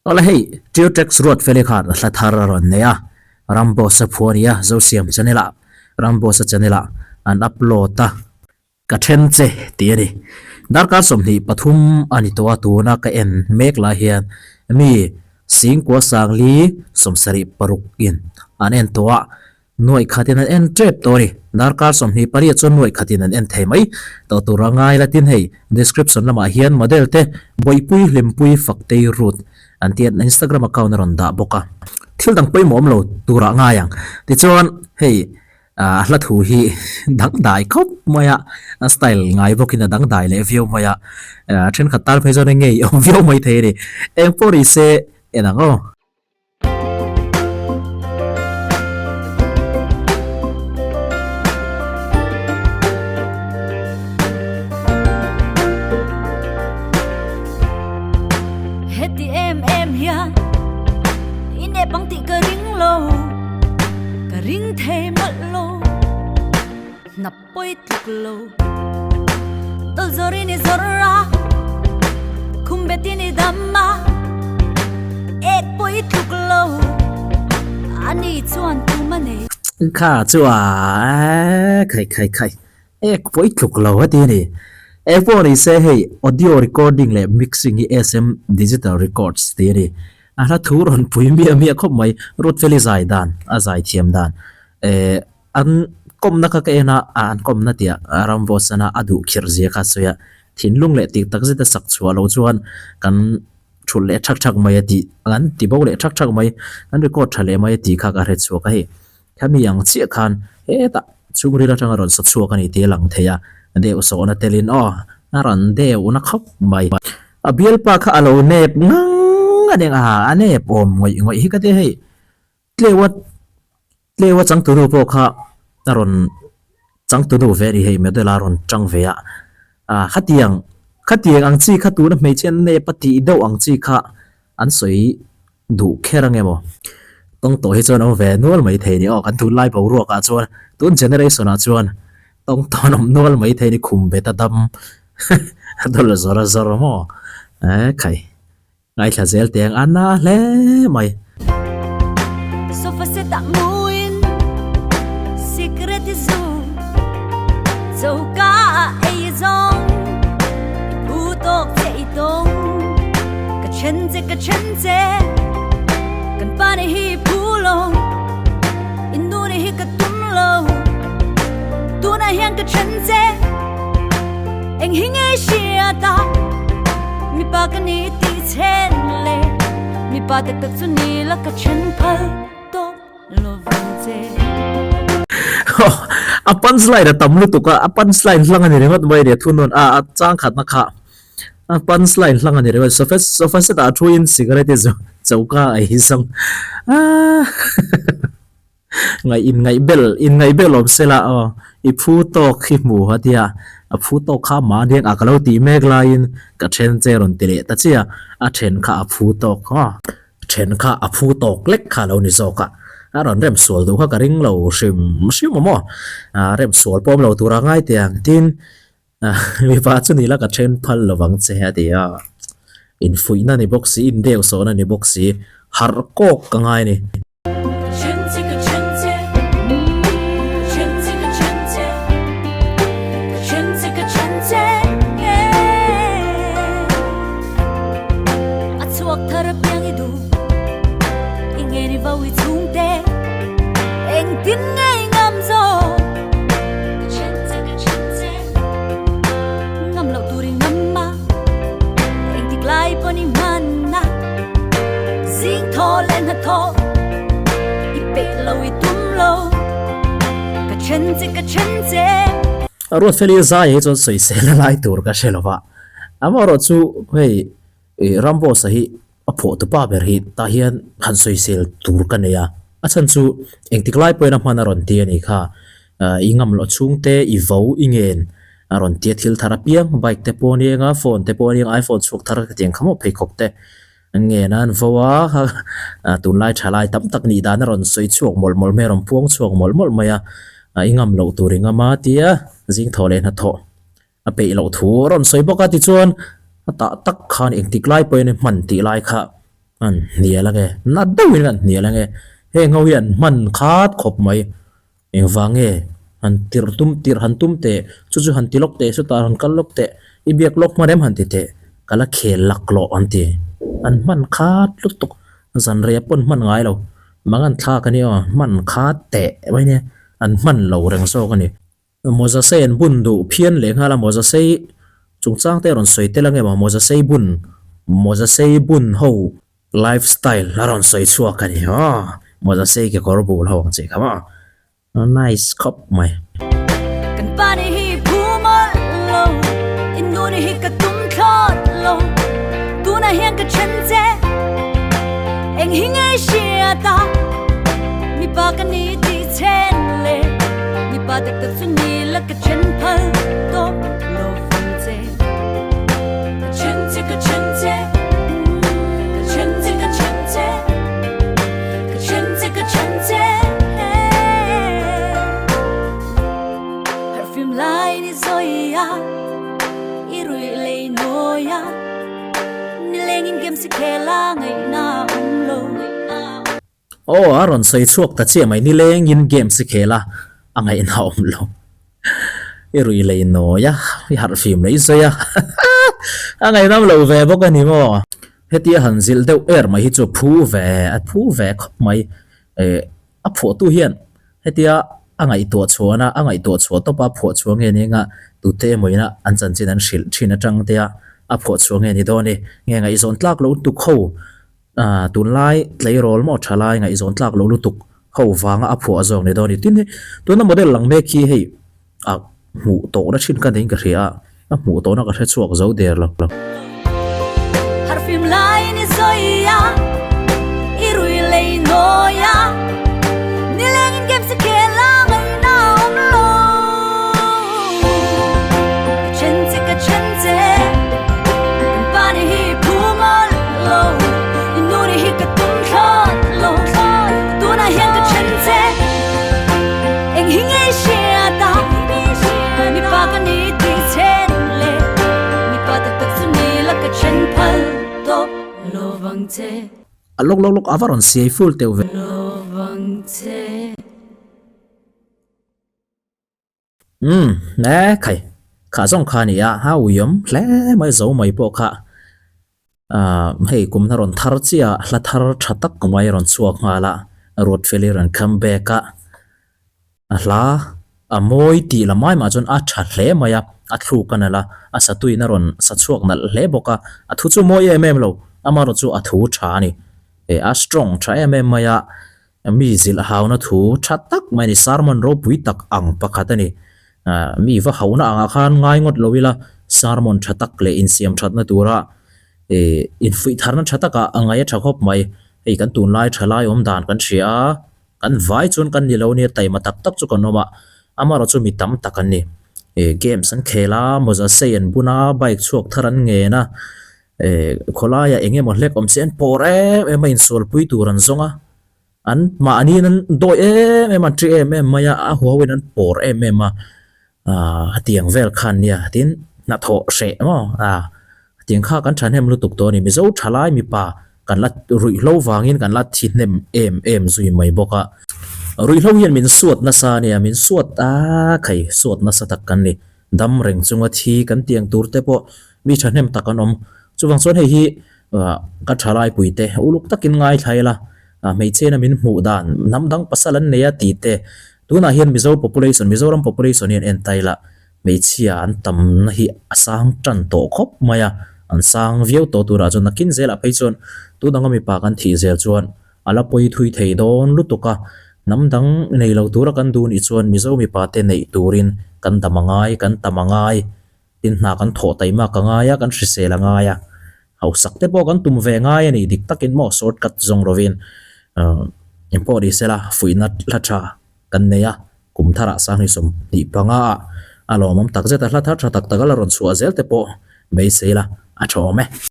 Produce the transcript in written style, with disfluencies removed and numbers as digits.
Awle hei, Tiotex Ruatfeli khan hla thar a rawn nei a, Ramboss-a phu a ni a, Zosiam channel-ah, Ramboss-a channel-ah an upload a, ka then che tih a ni. Darkar 23 a ni tawh a, tuna ka en mek lai hian mi Singkua Sangli 76 in an en tawh a, Nuaih khatin an en tep tawh a ni. Darkar 28 chuan nuaih khatin an en thei mai tawh tur a ngai la tin hei description lamah hian model te Bawihpui Hlimpui Faktei Ruth an tih an Instagram account a rawn dah bawk a. Thil dang pawimawh awm lo turah ngai ang. Tichuan hei a hla thu hi dangdai khawp mai a, a style ngai bawkin a dangdai leh viau mai a, thenkhat tan phei chuan eng nge i awm viau mai thei a ni. Eng pawh ni se en ang aw. Heti em em hian i nep ang tih ka ring lo, ka ring thei mawlh lo, hnap pawi tluk lo. Dawlh zawr in i zawr a, khum bet in i dam a, ek pawi tluk lo, ani chuan tum a nei. Kha chu a khai khai khai ek pawi tluk lo a ti a ni. Eng pawh ni se hei audio recording leh mixing hi SM Digital Records tih a ni. A hla thu rawn pui miah miah khawp mai, Ruatfeli zai dan, a zai thiam dan eh. An kawmna kha ka en a, an kawmna tih ah Ramvawsana a duh khirh zia kha a sawi a, thinlung leh tih tak zeta sak chhuah loh chuan kan thulh leh thak thak mai a tih, kan ti bo leh thak thak mai, kan record tha leh mai a tih kha ka hre chhuak a hei. Khami ang chiah khan hetah chhungril atanga rawn sa chhuak a ni tih a lang thei a, deuh sawhna telin aw a rawn deuhna khawp mai. A bialpa kha a lo nep ngang a nia, a nep awm ngawih ngawih hi ka ti a hei. Tleua Tleua changtunu pawh kha a rawn changtunu ve a ni hei model a rawn chang ve a, ah khatiang khatiang ang chi kha tuna hmeichhe an nep a tih deuh ang chi kha an sawi duh kher ang emaw tawng tawh hi chuan awm ve nual mai thei a ni aw kan tunlai boruak ah chuan tun generation ah chuan tawng tawh an awm nual mai thei a ni khum bet a dam a dawlh zawr a zawr maw eh khai. Ngaithla zel teh ang a na hle mai. Sofa set ah muin cigarette i zu Choka ah ei i zawng i phu tawk che i tawng Ka then che ka then che kan pa nih hi i phu lo I nu nih hi ka tum lo Tunah hian ka then che Eng hi nge hriat a mipa ka ni tih chen le mipa tak tak chu ni la ka then phal tawp lo vang che. A punchline a tam lutuk a, a punchline hlang a ni ringawt mai a ni a thunawn a, a chang khatna kha a punchline hlang a ni ringawt sofa sofa set ah thu in cigarette i choka a ei zawng aaa. Ngaih in ngaih bel in ngaih bel awm se la aw i phu tawk hi hmu a tia a phu tawk kha mahni a ka lo tih mek laiin ka then che rawn ti leh ta chiah a then kha a phu tawk a then kha a phu tawk lek kha a lo ni zawk a a rawn rem sual duh kha ka ring lo hrim hrim awm aw a rem sual pawh awm lo tura ngai teh ang tin mipa chu ni la ka then phal lovang che a ti a infuihna ni bawk si indeuhsawhna ni bawk si harh kawk ka ngai a ni. Ruatfeli zai hi chuan sawisel a lai tur ka hre lo va, amaherawh chu hei Ramboss-a hi a phuah tu pa ber hi tah hian han sawisel tur ka nei a, a chhan chu engtik lai pawhin a hman a rawn ti a nih kha, i ngam loh chhungte i vo i ngen a rawn ti a thil thar apiang bike te pawh a ni eng a phone te pawh a ni eng iPhone chhuak thar ka ti ang kha maw pheikhawk te an ngen a an vo a tunlai tha lai tam tak nih dan a rawn sawi chhuak mawlh mawlh mai a rawn puang chhuak mawlh mawlh mai a i ngam loh tur i ngam a tia zing thawh leh hnathawh a peih loh thu a rawn sawi bawk a tichuan a tah tak khan engtik lai pawhin hman tih lai kha. An hnial ange, na deuhin an hnial ange. Heng ho hi an hman khat khawp mai. Engvang nge han tirh tum tirh han tum teh, chu chu han ti lawk teh, chutah han kal lawk teh, i biak lawk hman em han ti teh, ka la khel laklawh an ti. An hman khat lutuk, zan rei a pawn hman ngai lo. Mangan thlak a nia aw, hman khat teh mai nia, an hman lo reng zawk a ni. Mawza sei an bun duh phian leh nghal a, mawza sei chungchang te a rawn sawi tel ang em aw, mawza sei bun, mawza sei bun ho life style a rawn sawi chhuak a ni aw, mawza sei kekawr bul ho ang chi kha maw, nice khawp mai. Kan pa ni hi phu mawlh lo, in nu ni hi ka tum thlawt lo, tunah hian ka then che, eng hi nge hriat a, mipa ka ni tih chen le mipa tak tak chu ni la ka then phal tawp lo vang che ka then che ka then che ka then che ka then che ka then che ka then che Perfume lai ni zawi a i ruih lei nawi a nilengin game si khel a ngaihna awm lo. Aw, a rawn sawi chhuak ta chiah mai, nilengin games i khel a, a ngaihna awm lo. I rui lei nawi a, i harh fim lei sawi a, a ngaihnam lo ve bawk a ni maw? Hetia han zilh deuh er mai hi chu a phu ve, a phu ve khawp mai. Eh, a phuahtu hian hetia a ngaihtuah chhuahna, a ngaihtuah chhuah tawp a phuah chhuah nge ni anga tute emawina an chanchin an hrilh thin atang te a, a phuah chhuah nge ni dawn e. Nge ngaihzawn tlak lo lutuk ho Aaa tunlai tleirawl maw tha lai ngaihzawn tlak lo lutuk ho vanga a phuah zawk ni dawn a ni. Tin hei tuna model lang mek hi hei a hmuh tawhna thin ka neiin ka hria a, a hmuh tawhna ka hre chhuak zo der lo. Harhfim lai ni sawi a, i rui lei nawi a, nilengin game si khel a ngaihna awm lo. Ka then che ka then che kan pa ni hi phu mawlh lo i nu ni hi ka tum thlawt lo tunah hian ka then che eng hi nge hriat a mipa ka ni tih chen le mipa tak tak chu ni la ka then phal tawp lo vang che. A lawk lawk lawk a va rawn siai ful teuh ve. Lo vang che. Umm, e khai, kha zawng kha a ni a, a uiawm hle mai zo mai pawh kha ah hei kum hna rawn thar chiah a, hla thar tha tak mai a rawn chhuak nghal a, Ruatfeli rawn come back a, a hla a mawi tih la mai mah chuan a tha hle mai a, a thluk a nalh a, a satuin a rawn sa chhuak nalh hle bawk a, a thu chu mawi em em lo, amaherawhchu chu a thu tha a ni, a strong tha em em mai a. Mi zilh hauna thu tha tak mai a ni, sermon ropui tak ang pakhat a ni. Mi va hauna angah khan ngai ngawt lo ila, sermon tha tak leh insiam thatna tura infuih tharna tha takah a ngaih a tha khawp mai. Hei kan tunlai tha lai awm dan kan hria a, kan vai chuan kan ni lo nia, taima tak tak chu kan awm a, amaherawh chu mi tam tak an ni. Games an khel a, mawza sei an bun a, bike chhuak thar an ngen a, khawlaiah eng emaw hlek awm se an pawr em em a, insualpui tur an zawng a. An mahniin an dawi em em a, an ṭi em em mai a, a huau in an pawr em em a, aaa hetiang vel khan nia tin hnathawh hreh maw aa hetiang kha kan thahnem lutuk tawh a ni. Mizo thalai mipa kan la ruihhlo vangin kan la thi hnem em em zui mai bawk a, ruihhlo hian min suat nasa a nia, min suat a khai suat nasa tak kan ni. Dam reng chunga thi kan tiang tur te pawh mi thahnem tak an awm. Chuvang chuan hei hi Ka thalai puite uluk takin ngaithla ila, hmeichhena min hmuh dan hnam dang pasal an nei a tih te, tunah hian Mizo population, Mizoram population hian en ta ila hmeichhia an tamna hi a sang tan tawh khawp mai a, an sang viau tawh turah chuan nakin zelah phei chuan tun anga mipa kan thih zel chuan a la pawi thui thei dawn lutuk a, hnam dang nei lo tura kan duh nih chuan Mizo mipa te neih turin kan dam a ngai, kan tam a ngai. Tin hna kan thawh taima ka ngai a, kan hrisel a ngai a, hausak te pawh kan tum ve ngai a ni dik takin maw short cut zawng lovin eng pawh ni sela fuihna hla tha kan nei a, kum tharah sanghnih 25 ah a lawmawm takzet a, hla thar tha tak tak a la rawn chhuah zel te pawh beisei la a tha awm e.